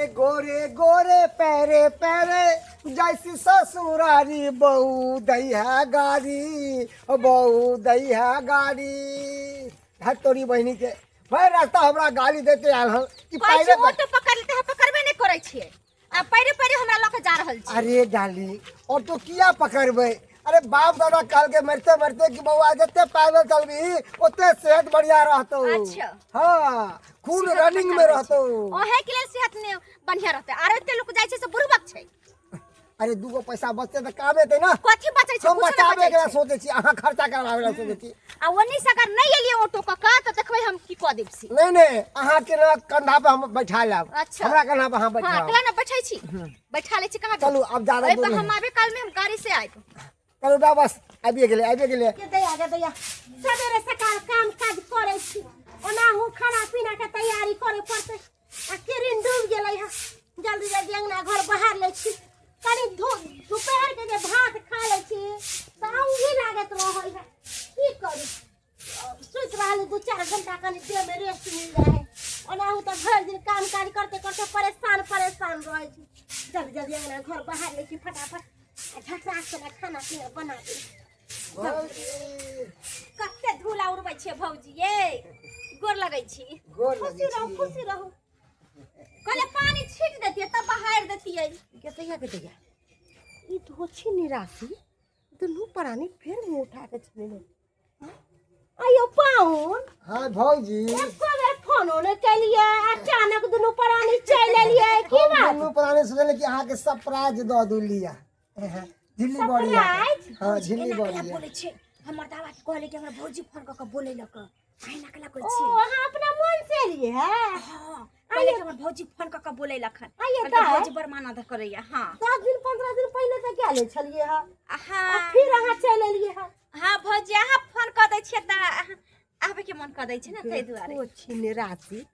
अरे गोरे गोरे पैरे पैरे जैसी ससुरारी बहू दैहा गाड़ी, बहू दैहा गाड़ी। हट तोरी बहिनी के भाई, रास्ता हमरा गाली देते आयल हन ई। कहै छी पैरे पर ऑटो पकड़ लेते, हम पकड़बे नहि करै छियै आ पैरे पैरे हमरा लऽ के जा रहल छी। अरे डाली, ऑटो किया पकड़बै? अरे बाप दादा कहल के मरते मरते कि बौआ, जते पैदल चलबी ओते सेहत बढ़िया रहतौ। अच्छा। हाँ, खून सेहत रनिंग में बढ़िया रहै रहतौ। छै। ओहे के लेल सेहत ने बढ़िया रहतै, आरो एते लोक जाइ छै से बुड़बक छै। अरे दूगो पैसा बचते तऽ काम एतै ना। कथी बचै छै? हम कुछो नहि बचाबे बचै के छै। सोचै छी, अहाँ खर्चा करवावे ला सोचै छी। आ ओन्नी से अगर नहि एलियै ऑटो कऽ के तऽ देखबै हम की कऽ देब से। नहीं नहीं, अहाँ के ना कंधा पे हम बैठा लेब। अच्छा। हमरा कंधा पे अहाँ हाँ। बैठा। अकेला ना बैठै छी, बैठा लै छी कहाँ। चलू, आब ज्यादा ओहि दूर पर नहीं। हम आबे काल में हम गाड़ी से आयब। चलू बा, बस आबिए गेलै, आबिए गेलै। के दैया गे दैया, सवेरे सकाल काम काज करै छी, ओनाहू खाना पीना के तैयारी करे पड़तै आ किरिन डूबि गेलै हँ। जल्दी जल्दी अंगना घर बहार लै छी। कनि दुपहर के जे भात खा लै छी तऽ औंघी लागैत रहै है। की करू, सुति रहली 2-4 घंटा, कनि देहमे रेस्ट मिल जाइ है। ओनाहू तऽ भरि दिन काम काज करते करते परेशान परेशान रहै छी। जल्दी जल्दी अंगना घर बहार लै छी फटाफट आ झटरा से खाना पीना बना दी। भौजी। कते धूला उड़बै छियै भौजी, ये गोर लगै छी। गोर खुशी लगै रहू। छी। खुशी रहू। कहले पानी छीट देतियै तब बहारि देतियै। गेदैया गेदैया, ई धोछी निराशी दुनू प्राणी फेर मुँह उठा के चले आइयो पाहुन। हाँ भौजी। एको बेर फोनो नहि केलियै, अचानक दुनू प्राणी चलि एलियै, की हम बात? दुनू प्राणी सोचले कि अहाँके सरप्राइज दऽ दू। लिया झिल्ली बड़ी। सरप्राइज? हाँ, झिल्ली एना बड़ी। केला बोलै छै? हमर दादा के कहले कि हमरा भौजी फोन कऽ के बोलेलक, एना केला कहै ओ छियै? अहाँ अपना मन से एलियै है? हाँ, कहले कि हमर भौजी फोन कऽ के बोलेलक हन। आइये कहलकै दाइ। भौजी बड़ मानद करैया। हाँ। 10 दिन 15 दिन पहिले तऽ गेले छलियै हँ आ हाँ। फिर अहाँ चलि एलियै हँ। हाँ भौजी, अहाँ फोन कऽ दै छियै तऽ आबे के मन कऽ दै छै ने, ताहि दुआरे। धोछी निराशी,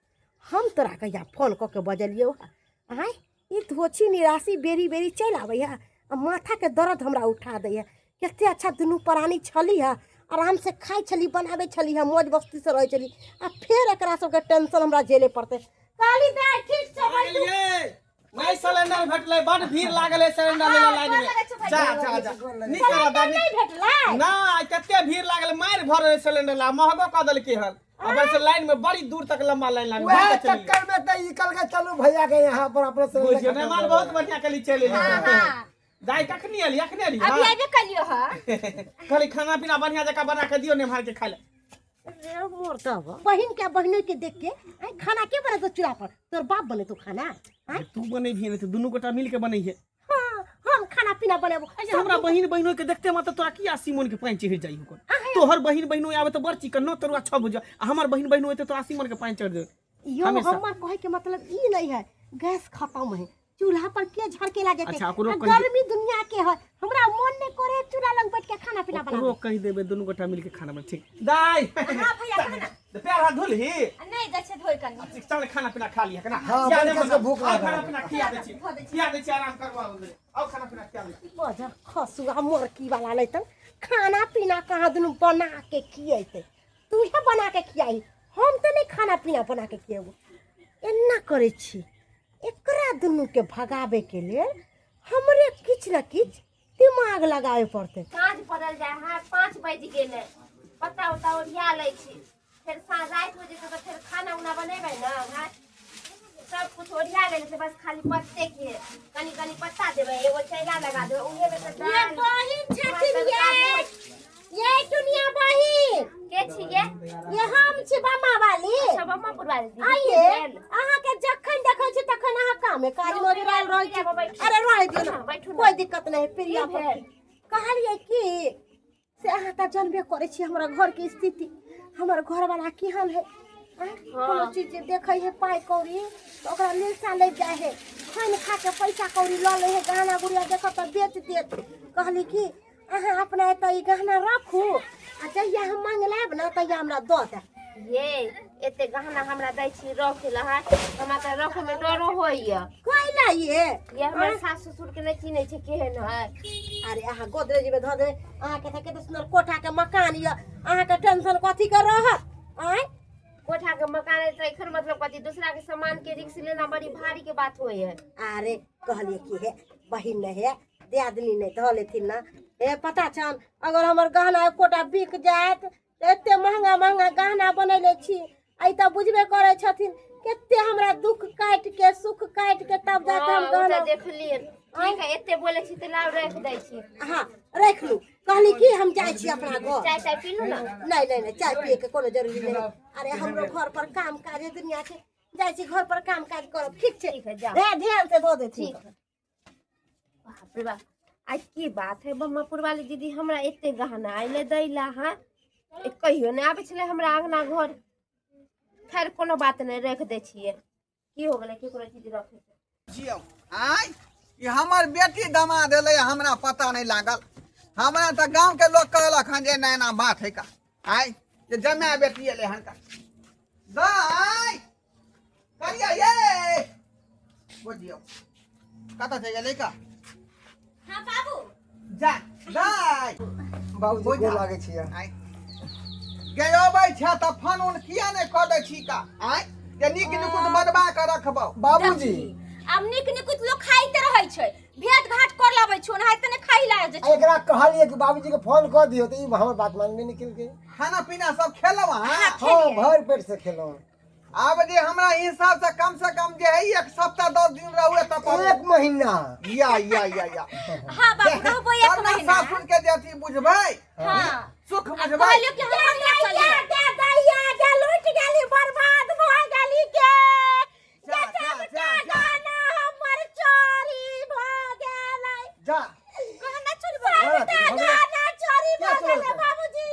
हम तोरा कहिया फोन कऽ के बजलियौ हँ? आँय, ई धोछी निराशी बेरी बेरी चलि आबै है आ माथाके दर्द हमरा उठा दै है। कते अच्छा दुनू प्राणी छली है, आराम से खाइ छली, बनाबै छली है, मौज मस्ती से रहै छली, आ फेर एकरा सबके टेंशन हमरा झेले पड़तै। काली दाइ, ठीक छै, बैठू। गेलियै नहि, सिलेंडर भेटलै, बड भीड़ लागल है सिलेंडर लेला लाइन गोर में। लगै छौ भाई। जा जा जा, नीक करा दा। नहि भेटलै? ना, कते भीड़ लागल, मारि भर रहै सिलेंडर ला, महगो कऽ देलकै हन। अब ऐसे लाइन में बड़ी दूर तक लंबा लाइन लागल। वएह घूम के चलि चक्कर में तऽ ई कल के चलू भैया के यहाँ पर अपना गेलियै। सिलेंडर बुझियौ मेहमान, बहुत बढ़िया कली चलि एली। हाँ। दाइ, कखनी एली? अखने एली? अभी आबे कलियो हँ। कहली खाना पीना बढ़िया जकाँ बना के दियौ नेम्हार के खाय लए। रे मोर तब बहिन के बहिनो के देख के आइ खाना के बनेतो चूल्हा पर? तोर बाप बनेतो खाना आँय? तू बनेबही नहि तऽ दुनू गोटा मिल के बनैहे। हाँ, हम खाना पीना बनेबो। अच्छा, हमरा बहिन बहिनो के देखते मात्र तोरा की आसीमन के पानि चढ़ि जाइ होकर? तोहर बहिन बहिनो आबे तऽ बड़ चिकन 9 तरुआ 6 भुजा, आ हमर बहिन बहिनो एते तो आसीमन के पानि चढ़ि जाय। यो हमेशा। हमर कहे के मतलब ई नहीं है, गैस खत्म है, चूल्हा पर के झड़केला जेते? अच्छा, ओकरो आ कहि दे- गर्मी दुनिया के है, हमरा मन नहीं करे चूल्हा लग बैठ के खाना पीना ओकरो बनाबे। कहि देबै, दुनू गोटा मिल के खाना बना। ठीक दाइ? हाँ भैया, कह ना। पैर हाथ धोलही? नहि जाइ छै धोइ कनि। चल, खाना पीना खा लिह ना। हाँ, खिया बड़का दे। से भूख आओ, लागल खाना है। पीना खिया दै छी। धो दै छी। खिया दै छी, आराम करवा आओ, खाना पीना खिया दै छी। बजर खसुआ मुर्की वाला लेतन, खाना पीना कहाँ दुनू बना के खियेते? तू ही बना के खियाई, हम तो नहीं खाना पीना बना के खिएबो। एना करै छी, एकरा दुनू के भगाबे के लेल हमरे किछु न किछु दिमाग लगाबे पड़तै। साँझ पड़ल जाय है, 5 बजि गेलै, पत्ता उत्ता ओरिया लै छी, फेर साँझ राति हो जेतै तऽ फेर खाना उना बनेबै ने। हाँ, सब कुछ ओरिया लेल छै, बस खाली पत्ते के कनि कनि पत्ता देबै, एगो चैला लगा देबै, उहे में तऽ ये दालि बहिन छथिन, ये टुनिया बहिन। के छियै? ये हम छी बम्मा वाली। अच्छा, बम्मापुर वाली दीदी। आइए। की भेल? अहाँके जखन देखै छी तखन अहाँ कामे काज में ओरियाल रहै छी। बैठू। अरे रह दियौ हाँ, ने। बैठू ने। कोई दिक्कत नहीं। प्रिया की भेल? कहलियै कि से अहाँ तऽ जानबे करै छी हमरा घरके स्थिति, हमर घरवाला केहन है। आँय? कोनो चीज जे देखै है पाइ कौड़ी तऽ ओकरा लिलसा लागि जाइ है, खान खा के पैसा कौड़ी लऽ लै है, गहना गुड़िया देखत तऽ बेच देत। कहली कि अहाँ अपना एतऽ ई गहना राखू आ जहिया हम मांग लायब ने तहिया हमरा दऽ देब। ये एते गहना हमरा दै छी रखे ला है? हमरा तऽ रखे में डरो होइया। कैला ये? ये हमर सास ससुर के नहि चिन्है छै केहन है। अरे अहाँ गोदरेज में धऽ देबै। अहाँके तऽ कते सुन्दर कोठा के मकान यऽ, अहाँके टेंशन कथी के रहत? आँय? कोठा के मकान है तऽ एखन मतलब कथी दूसरा के सामान के रिक्स लेना बड़ी भारी के बात होइ है। अरे कहलिए कि हे बहिन नहीं है, दियादनी नहीं धऽ लेथिन ना। हे पता छन अगर हमर गहना एकोटा बिक जायत तऽ एते महंगा महंगा गहना बनैले छी। आइ तऽ बुझबे करै छथिन कते हमरा दुख काटि के सुख काटि के तब जाके हम हाँ, ओ गहना तऽ देखलियै। ठीक है, एते बोलै छी तऽ लाउ राखि दै छी। हाँ राखि लू। कहली कि हम जाइ छी अपना घर। चाय ताय पीलू ना? नहीं नहीं नहीं, चाय पिए के कोनो जरूरी नहीं। अरे हमरो घर पर काम काज है दुनिया के, जाइ छी घर पर काम काज करब। ठीक छै? ठीक है, जाउ। हे ध्यान से धो देथिन। ठीक है। बाप रे बाप, आइ की बात है बम्मापुर वाली दीदी हमरा एते गहना अयलै दै ला। हाँ कहियो नहि आबै छलै हमरा अङ्गना घर। खैर कोनो बात नहि, राखि दै छियै। की हो गेलै केकरो चीज रखै से? जियौ आँय, ई हमर बेटी दमाद एलै हमरा पता नहि लागल। हमरा तऽ गाँवके लोक कहलक हन जे एना एना बात है का। आँय जे जमाय बेटी एलै हन का दाइ करिया ये बुझियौ कतऽ चलि गेलै का? हाँ बाबू जा दाइ बाबूजी बुझा। गोर लागै छियै। आँय गे, अबै छै तऽ फोन उन किया नहि कऽ दै छी का? आँय जे नीक निकुत बनबा कऽ रखबौ। बाबूजी आब नीक निकुत लोक खाइते रहै छै, भेंट घाट कर लाबै छै, ओनाहिते नहि खाइ ला जाइ आ छै। एकरा कहलियै कि बाबूजी के फोन कऽ दियौ तऽ ई हमर बात मानबे नहि केलकै। खाना पीना सब खेलौ अहाँ? हाँ भरि पेट से खेलहुँ। आब जे हमरा हिसाब से कम से कम जे है 1 सप्ताह 10 दिन रहू एतऽ पर। 1 महीना। या या या या। हाँ बाबू रहबो 1 तब ने महीना। सासुर के जे अथी बुझबै, हाँ सुख आ बुझबै। कहलियो कि हम अपना चलिए। गे दैया गे, लुटि गेली, बर्बाद भऽ गेली गे। जा, गे जा, सबटा जा, जा। गहना हमर चोरी भऽ गेलै। जा गहना चोरी भऽ गेलै? सबटा गहना चोरी क्या भऽ गेलै चोरी? बाबूजी।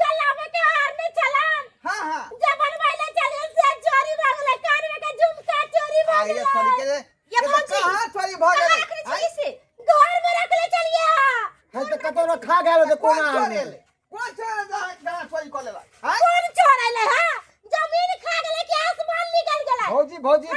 गला में के हार नहि छलन हाँ हाँ जे बनबैले छलियै से चोरी भऽ गेलै। कान में के झुमका चोरी भऽ आ ये गेलै। चोरी के ये ये तऽ भौजी। कहाँ चोरी भऽ कहाँ गेलै? रखने छली से? घर में रखले छलियै। है तऽ कतौ रखा गेल होतै कोन कोना चोरी आरमे। एलै? कोन चोरी गहना चोरी कऽ लेलक? आँय? कोन चोर एलै? हँ जमीन खा गेलै कि आसमान निकल गेलै? भौजी भौजी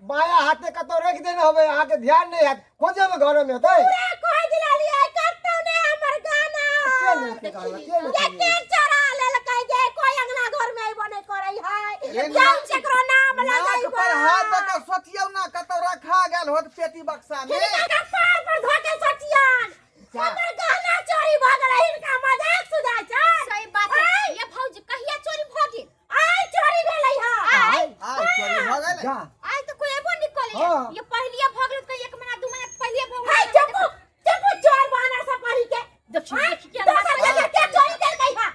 बाया हाथे कतौ राखि देने होबै, अहाँके ध्यान नहि हैत, खोजैमे घरमे हेतै। पूरा खोज लेलियै, कतौ नहि हमर गहना। के लेलकै गहना? के ये लेलकै? के चोरा लेलकै? जे कोई अंगना घर में अइबो नहि करै है। ये जाउ केकरो नाम नाक लगैबो। पर हाथ दऽ कऽ सोचियौ ना, कतौ रखा गेल होत पेटी बक्सा में। हिनका कपार पर धऽ के सोचियन। जा। हमर गहना चोरी भऽ गेलै, हिनका मजाक सुझाइ छै। सही बात है। ये भौजी कहिया चोरी भऽ गेल? आइ चोरी भेलै हँ। आइ आइ चोरी भऽ गेलै? जा आइ तऽ कोई एबो नहि करै। हाँ। ये पहलिए भऽ गेल तऽ 1 महीना 2 महीना पहलिए भऽ हाय गेल। चुप चुप, चोर बहाना सब कही के। देखियौ देखियौ केहन बात दोसर जगह के चोरी केलकै हँ?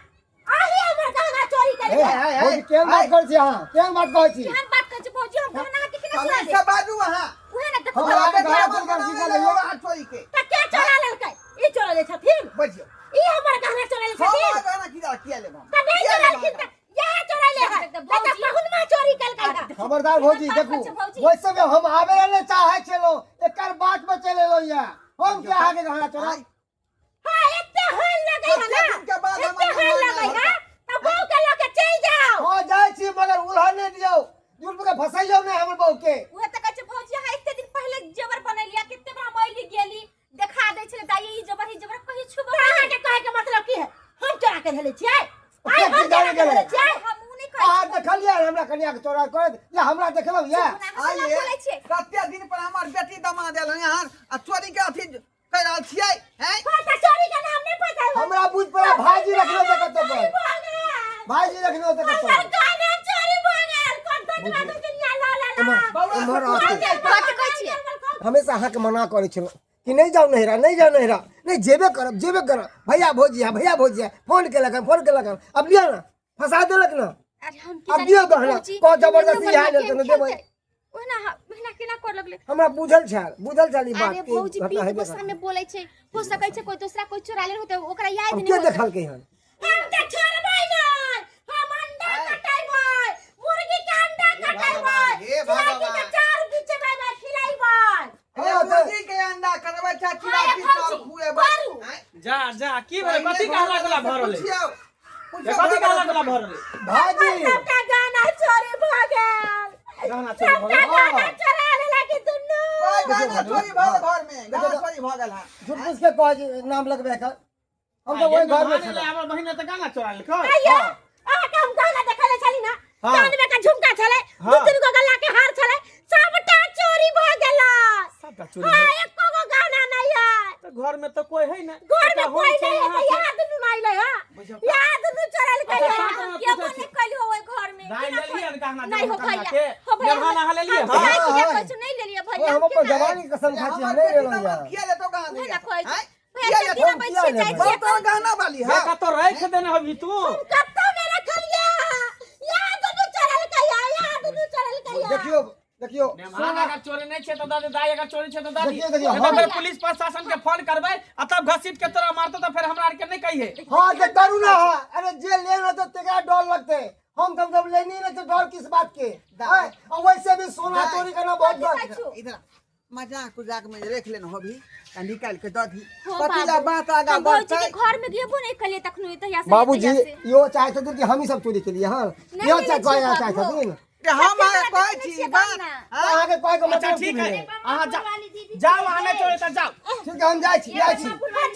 आही हमर गहना चोरी हे, केलकै। हे, भौजी केहन बात करै छी अहाँ? केहन बात कहै छी? केहन बात कहै छी भौजी? हम गहना के केना चोरा तमीज लेब? से बाजू अहाँ। उहे ने देखो। हम हमरा अहाँके बेटी घर हमर चलि गहना गेल लेलक छी। अहाँ चोरी के। तऽ के चोरा लेलकै? ई चोरा लै छथिन? बजियौ। ई हमर गहना चोरा लै हम छथिन? अहाँ गहना किया किया लेब हम? तऽ नहि किया लेब चोरेलखिन अहाँ तऽ इएह चोरेले है। तऽ नहि तऽ भौजी- पहुनमा चोरी केलकै हँ। खबरदार भौजी, बात देखू छै भौजी। वैसे भी हम आबे ला नहि चाहै छलहुँ, एकर बात पर चलि एलहुँ ये। हम के अहाँके गहना चोरा? आँय? हाँ एते हाल लगै है कते ना, दिन के बाद एते हमर हाल गहना लगै है होतै? तऽ बहू के लऽ के चलि जाउ। हाँ जाइ छी, मगर उलहन नहि दियौ, झूठ के फसैयौ नहि हमर बहू के। उहे तऽ कहै छै भौजी, अहाँ एते दिन पहिले जेवर बनेलियै, कते बार हम अयली गेली देखा दै छलै दाइ ई जेवर ई जेवर कहियो छुबो तऽ अहाँके कहै के मतलब की है? हम चोरा के धेले छियै? आइ के हम चोरा के गेलै? धेले छियै? हम उ नहि कहै अहाँ देखलियै हमरा कनिया के चोरा करैत या हमरा देखलहुँ ये? छी आइये बोलै छियै। कते दिन पर हमर बेटी दमाद एल हन अहाँ आ चोरी के अथी कहि रहल छियै? हैं? हाँ तऽ चोरी के नाम नहि पता है। हमरा बुझ पड़ा भाईजी रखने होतै कतौ पर। भऽ गेल। भाईजी रखने होतै कतौ। हमर गहना चोरी भऽ गेल। कोन दोसरा दुनिया लऽ लेलक। एम्हर एम्हर आते। कथी कहै छियै? हमेशा अहाँके मना करै छलहुँ कि नहि जाउ नैहरा, नहि जाउ नैहरा, नहि जेबे करब जेबे करब। भैया भौजी है, भैया भौजी है, फोन केलक हन, फोन केलक हन। अब लिअ ना, फंसा देलक ना। अरे हम की अब जानी दियौ गहना, भौजी, कह जबरदस्ती एना इएह लेल गेम तऽ नहि देबै। खेलतै। ओहिना ओहिना केना कर लगलै? हमरा बुझल छल, बुझल छल ई बात अरे कि भौजी घटना पीत हेबे गुस्सा करतै। में बोलै छै, हो सकै छै कोई दूसरा कोई चोरा ले होतै, ओकरा याद अब नहीं के होतै। देखलकै हन? हम तऽ छोड़बै नहि। हम अंडा कटेबै, मुर्गी के अंडा हे कटेबै, भगवान, हे चिड़ै के भगवान। चार बिचेबै, खिलेबै। हे हाँ, तऽ मुर्गी के अंडा करबै चाहे हाँ, चिड़ै भौजी, चाउर खुएबै? करू। आँय? जा जा, की भेलै? कथी के हल्ला गुल्ला भऽ रहलै? पुछियौ पुछियौ कथी के हल्ला गुल्ला भऽ रहलै? भाईजी सबटा गहना चोरी भऽ गेल। गहना चोरी भऽ सबटा गेल? गहना चोरा लेलक ई दुनू। ओइ गहना चोरी भऽ गेल घर में, गहना चोरी भऽ गेल हँ। झूठ फूस के कहै छी नाम लगबै के। हम तऽ ओहि घर में छलहुँ। हमर बहिन तऽ गहना चोरा लेलकै। आइयो अहाँके हम गहना देखले छली ना। हाँ। कान में का झुमका छलै, हाँ। दू तीन गो गला के हार छलै, सबटा चोरी भ गेलै। सबटा चोरी हाँ, भऽ एको गो गहना नहीं है। तऽ घर में तऽ कोई है ना। घर में एकटा हम कोई छी, नहीं है, अहाँ तऽ छी। यहाँ दुनू माइले है, बुझियौ। यहाँ दुनू चोरल अच्छा, गई है। साथ में के पूछै नहीं छी। कैली हो ओहि घर में दाइ केना लेलियै खोल- गहना नहीं हो कन्या भैया के? हो भैया नेभाना अहाँ लेलियै? हम हाँ। खाइ के हाँ। कुछ नहीं लेलियै ओ, भैया हम अपन केना- जवानी के कसम खाइ छी, हम हमर नहीं बेटी लेलहुँ दामाद यार। किया लेतो गहना उहे ना कहै छी। आँय? भैया किया दिन लेतो? अबै छियै जाइ छियै बहुत तोहर गहना वाली है देखा तो राख देने हबी तू। कत्तो ने रखलियै, यहाँ दुनू चोरल गई है, यहाँ दुनू चोरल गई है। देखियो देखियो, नेभाना अगर चोरी नहीं छै तऽ दादी, दाइ अगर चोरी छै तऽ दादी। देखियौ, देखियौ, नहीं तऽ हम- फेर पुलिस प्रशासन के फोन करबै आ तब घसीट के तोरा मारतौ तऽ फेर हमरा आर के नहीं कहिए। हाँ तो करू ना। अरे जे ले रहे तो तेरा डर लगते, हम तब जब लेनी नहीं तो डर किस बात के? दाई। हैं? और वैसे भी सोना दाई। चोरी करना बहुत कथी गलत। कहै इधर आ, मजाक उजाक में रख लेना हो भी आ निकाल के दऽ दी। हो कथी ला बाबू। बात आगा हम भौजी बढ़तै? के घर में गेबो नहीं कलिए तखनो तहिया से बाबूजी तहिया से। यो चाहे छथिन कि हम ही सब चोरी के लिए। हाँ, नहीं यो लेने चाहे छियै चाहे चाहे बाबू। छथिन। जे हम अहाँके कहै देखने छी छियै बात गहना। आँय? अहाँके कहै के अच्छा मतलब की ठीक है, भेलै? अहाँ जाओ जाओ, अहाँ नहीं चोरी तऽ जाओ। ठीक है, हम जाइ छी, जाइ छी,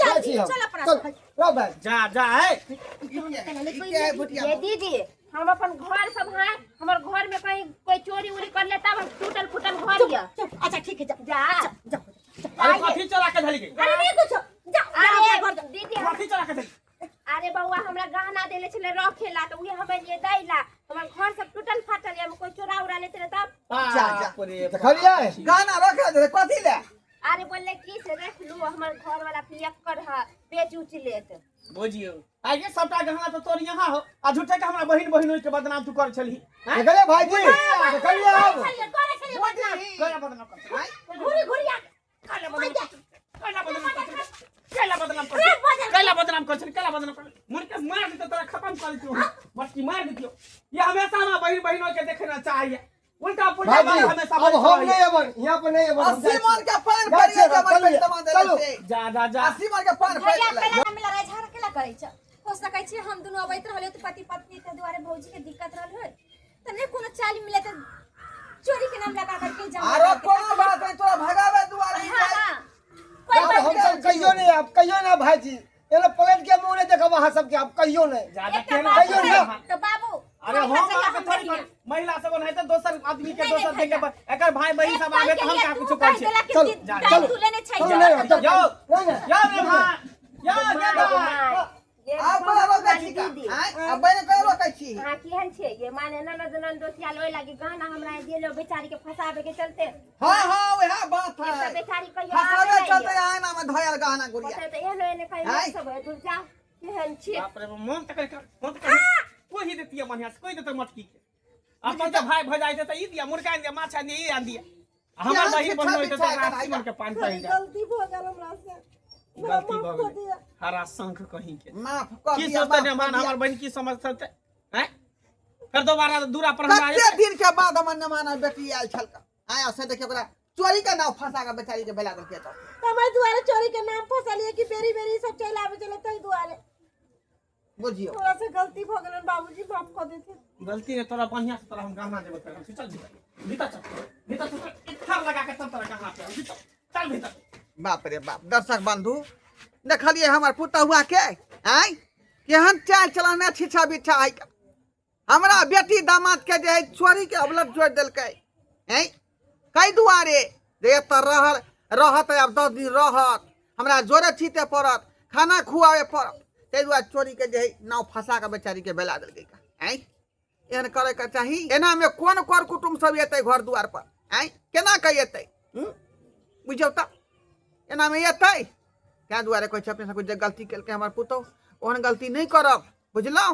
जाइ छी हम। चल अपना चल रह भाई। जा जा है। ई के- ई के है भुटिया? ये दीदी, हम अपन घर सब है, हमर घर में कहीं कोई चोरी उरी कर ले तब हम टूटल फूटल घर ये। चुप, अच्छा ठीक है, जाओ जा जाओ। अरे कथी चोरा के धली गई? अरे नहीं कुछ, जाओ जाओ अरे अपना घर जाओ। दीदी, हम कथी चोरा के धली? अरे बउआ, हमरा गहना देले छले रखेला त उहे हमे लिए दैला। हमर घर सब टूटल फाटल ये, कोई चोरा उरा लेते रहे तब। जा, जा। बाप रे बाप। देखलियै? गहना रखे दे कथी ले? अरे बोलले की से रख लू, हमर घर वाला पियक्कर है, बेच उच लेत। बुझियौ आगे सबटा गहना तऽ तोर यहाँ हो आ झूठे के हमरा बहिन बहिन के बदनाम तू कर छलही हैं? देखलियै भाईजी, देखलियै अब? छलियै, करे छलियै बदनाम। कैला बदनाम कर छलही? घुरी घुरी आ कैला बदनाम कर छलही? कैला बदनाम कर छलही? कैला बदनाम कर छलही? कैला बदनाम कर छलही? कैला बदनाम कर छलही? मुड़ के मार देतौ तोरा, खत्म कर देतियौ, मटकी मार देतियौ। ये हमेशा हमरा बहिन बहिन के देखे ना चाहिए, उल्टा पुल्टा भाईजी बात हमेशा अब बजैत हम रहैए। नहीं अबन, यहाँ पर नहीं अबन, हम 80 जाइ छी। मन के पान जाइ पड़ि छियै, गेल हमर चलू, बेटी दामाद चलू। देले से। जा जा जा। 80 मन के पान पड़ि भैया गेलै। कैला हम लड़ाई झगड़ा केला करै छ? हो सकै छै हम दुनू अबैत रहलियै तऽ पति पत्नी के दुआरे भौजी के दिक्कत रहल होय तऽ नहि कोनो चाल मिले तऽ चोरी के नाम लगा करके जमा आरो करके। कोनो बात नहीं, तोरा भगावे दुआरे ही हाँ जाइ। हाँ, कोई अब बात हम सब कहियो नहीं, अब कहियो ना भाईजी, एना पलट के मुंह नहीं देखब अहाँ सबके, अब कहियो नहीं। जा जा। एकटा केना बात कहियो है, ना। तऽ बाबू अरे भाई हम भरजाइया अहाँके हम थोड़ी बढ़िया। कर महिला सब ओनाहिते दोसर आदमी के नहीं, दोसर नहीं, देखे पर एकर भाई बहिन सब आबे तऽ हम का कुछ कहि कहै छियै। देला कि चल, जा, दाइ तू लेने छै चलू, जा। नहीं, चल, यौ नहीं, नहीं। यौ रे भाई, यौ ये भाई। ये आब कोना रोकै छी का? दीदी। आँय? आब बहिन कोना रोकै छी? अहाँ केहन छियै ये? माने ननद ननदोसिया ओहि लागी गहना हमरा देलो बेचारी के फंसाबे के चलते। हाँ हाँ, वएह बात एक तऽ है। बेचारी कहियो आबे फसाबे नहि चलते ये। आईना में धयल गहना गुड़िया। ओतऽ तऽ एहनो एहनो कहीं आँय? लोक सब है, दूर जा, केहन छियै? बाप रे बाप, मोन तऽ कर मोन तऽ कर कोई ही देतियै बढ़िया से, कोई देतै मटकी के। अपन तऽ भाई भजाइ छै तऽ ई दिया मुर्गा आनि दिया, माछ आनि दिया, ई आनि दिया। आ हमर केहन बहिन छिछा बहिन होइतै बिछा तऽ एकर 80 मन के पानि पड़ि जाय। गलती भऽ गेल हमरा से, हमरा गलती माफ भऽ कऽ गेलै। दिअ। हरा शंख कहीं के माफ कऽ की दिअ, सोचतै माफ कऽ नेमान दिअ। हमर बहिन की समझतै हैं? फेर दोबारा दूरा पर हमरा कते दिन के बाद हमर नेमाना बेटी आयल छल आया से देखियो, ओकरा चोरी के नाव फंसा के बेचारी के बेला देलकै तऽ। तऽ हम एहि दुआरे चोरी के नाम फंसलियै कि बेरी बेरी सब चलि आबै छलै, ताहि दुआरे। बुझियौ तोरा से गलती भऽ गेलन बाबूजी, माफ कऽ देथिन। गलती ने तोरा बढ़िया से तोरा हम गहना देबो तोरा। चल भीतर, भीतर चल, भीतर चल, इत्थर लगा के तब तोरा गहना पे भीतर चल, भीतर। बाप रे बाप, दर्शक बंधु देखलिए हमर पुतहुआ के आय केहन चाल चलाना छिछा बिछा है। हमरा बेटी दामाद के जे है चोरी के अवलत जोड़ देलकै हैं कई दुआरे जे एतऽ रहल रहत, आब 10 दिन रहत, हमरा जोरे छीते पड़त, खाना खुआबे पड़त, ताहि दुआरे चोरी के जे है नाव फंसा के बेचारी के बेला देलकै आँय। एहन करैके चाही? एनामे कोन कर कुटुम्ब सब एतै घर दुआर पर आँय? केना के एतै? बुझियौ तऽ एनामे एतै? ताहि दुआरे कहै छै अपने सबके जे गलती केलकै हमर पुतहु ओहन गलती नहि करब, बुझलहुँ?